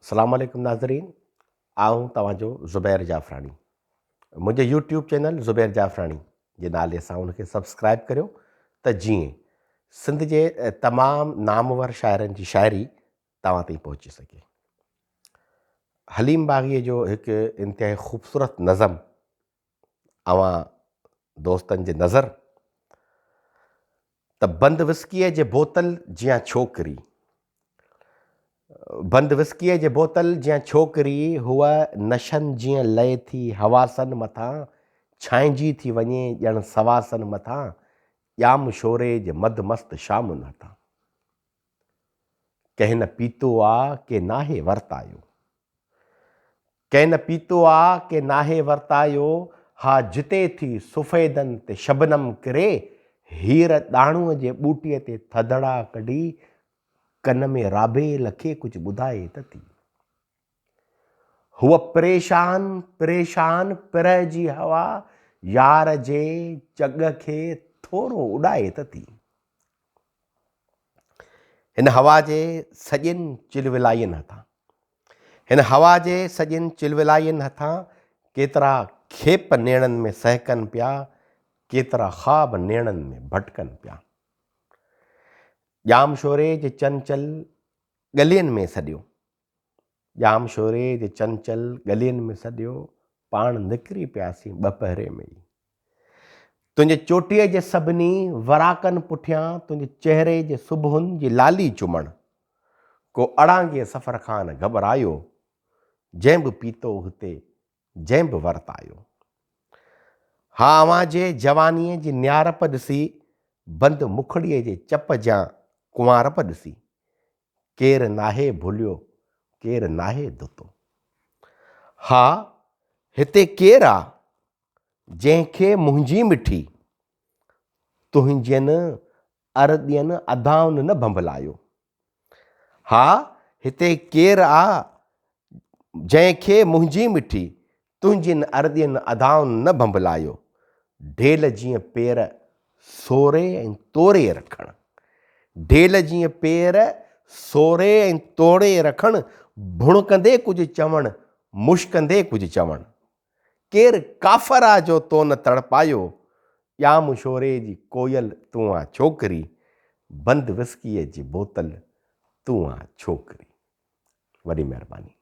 السلام عليڪم ناظرين آئون توهان جو زبير جعفراڻي منهنجي يوٽيوب چينل زبير جعفراڻي جي نالي سان ان کي سبسڪرائب ڪريو ته جيئن سنڌ جي تمام نامور شاعرن جي شاعري توهان تائين پهچي سگهي. حليم باغيء جو هڪ انتهائي خوبصورت نظم اوهان دوستن جي نظر ته بند وسڪيء جي بوتل جيان ڇوڪري بند وسڪيء جي بوتل جيان ڇوڪري هوء نشن جيئن لئي ٿي حواسن مٿان ڇانئجي ٿي وڃي ڄڻ سواسن مٿان ڄام شوري جي مڌ مست شامن هٿان ڪنهن نه پيتو آ ڪي ناهي ورتايو. ڪنهن نه پيتو آ ڪي ناهي ورتايو، ها جتي ٿي سفيدن تي شبنم ڪري، هير ڏاڻوء جي ٻوٽي تي ٿڌڙا ڪڍي، ڪن ۾ رابيل کي ڪجهه ٻڌائي ته ٿي. هوء پريشان پريشان پرهه جي هوا، يار جي چڳ کي ٿورو اڏائي ته ٿي. هن هوا جي سڄين چلولاين هٿان هن هوا جي سڄين چلولاين هٿان ڪيترا کيپ نيڻن ۾ سهڪن پيا، ڪيترا خواب نيڻن ۾ ڀٽڪن پيا. ڄام شوري جي چنچل ڳلين ۾ سڏيو. ڄام شوري جي چنچل ڳلين ۾ سڏيو، پاڻ نڪري پياسين ٻپهري ۾ ئي. تنهنجي چوٽيء جي سڀني وراڪن پٺيان تنهنجي چهري جي صبحن جي لالي چمڻ. ڪو اڙانگي سفر کان نه گهٻرايو، جنهن به پيتو هتي، جنهن به ورتايو. ها اوهان جي جوانيء جي نيارپ ڏسي، بند مکڙيء جي چپ جيان ڪنوارپ ڏسي، ڪير ناهي ڀليو، ڪير ناهي ڌتو. ها هتي ڪير آ، جنهن کي منهنجي مٺي، تنهنجين ارڏين ادائن نه ڀنڀلايو. ها هتي ڪير آ جنهن کي منهنجي مٺي، تنهنجين ارڏين ادائن نه ڀنڀلايو. ڍيل جيئن پير سوري ۽ توري رکڻ. ڍيل جيئن پير سوري ۽ توڙي رکڻ، ڀڻڪندي ڪجهه چوڻ، مشڪندي ڪجهه چوڻ. ڪير ڪافر آ جو تو نه تڙپايو، ڄام شوري جي ڪوئل تون آ ڇوڪري، بند وسڪيء جي بوتل تون آ ڇوڪري. وڏي مهرباني.